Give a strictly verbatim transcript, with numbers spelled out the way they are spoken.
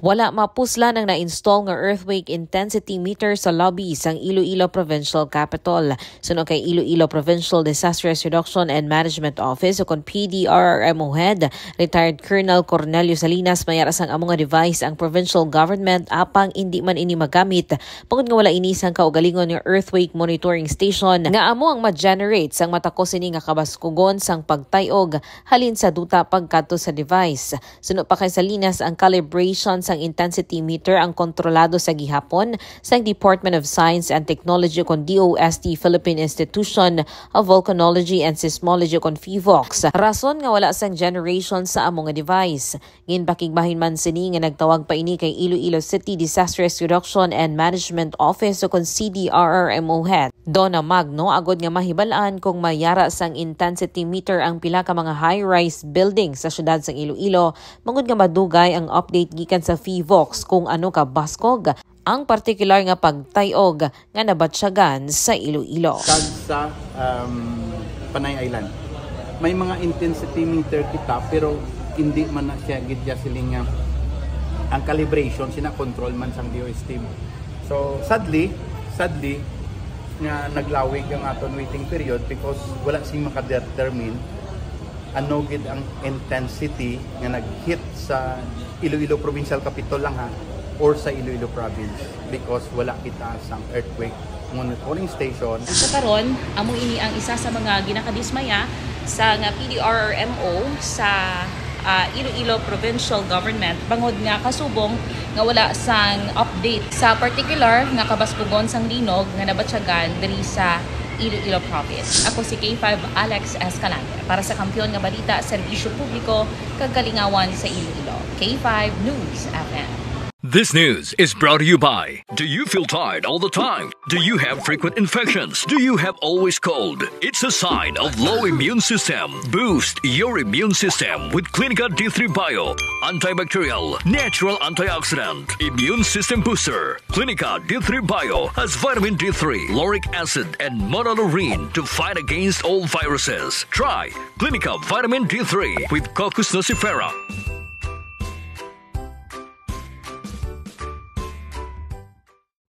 Wala mapuslan ang na-install nga earthquake intensity meter sa lobby sang Iloilo Provincial Capitol. Suno kay Iloilo Provincial Disaster Reduction and Management Office o kon P D R R M O head, retired Colonel Cornelio Salinas, mayara sang amo nga device ang provincial government, apang indi man ini magamit bangod nga wala ini sang kaugalingon nga earthquake monitoring station nga amo ang ma-generate sang matakos ini nga kabaskugon sang pagtay-og halin sa duta pagkadto sa device. Suno pa kay Salinas, ang calibration sang intensity meter ang kontrolado sa gihapon sang Department of Science and Technology kon D O S T Philippine Institution of Volcanology and Seismology kon PHIVOLCS, rason nga wala sang generation sa amo nga device. Ginpakigbahin man sini nga nagtawag pa ini kay Iloilo City Disaster Reduction and Management Office o kon C D R R M O head Donna Magno agod nga mahibal-an kung mayara sang intensity meter ang pila ka mga high-rise building sa siyudad sang Iloilo, bangod nga madugay ang update gikan sa PHIVOLCS kung ano ka baskog ang partikular nga pagtay-og nga nabatyagan sa Iloilo. Kag sa, um, Panay Island. May mga intensity meter kita, pero hindi man na siya gid siya siling nga ang calibration sina control man sang D O S T mo. So, sadly, sadly, nga naglawig ang aton waiting period because wala sing makadetermine ano gid ang intensity nga nag-hit sa Iloilo Provincial Capitol lang ha, or sa Iloilo Province, because wala kita sang earthquake monitoring station. Sa karon, amo ini ang isa sa mga ginakadismaya sa nga P D R R M O sa, ah, Iloilo Provincial Government, bangod nga kasubong nga wala sang update sa particular nga kabaskugon sang linog nga nabatyagan diri sa Iloilo Province. Ako si K five Alex Escalante para sa Kampiyon nga Balita, Serbisyo Publiko, kag Kalingawan sa Iloilo. K five News F M. This news is brought to you by. Do you feel tired all the time? Do you have frequent infections? Do you have always cold? It's a sign of low immune system. Boost your immune system with Clinica D three Bio. Antibacterial, natural antioxidant, immune system booster. Clinica D three Bio has vitamin D three, lauric acid, and monolaurin to fight against all viruses. Try Clinica Vitamin D three with Cocos nucifera.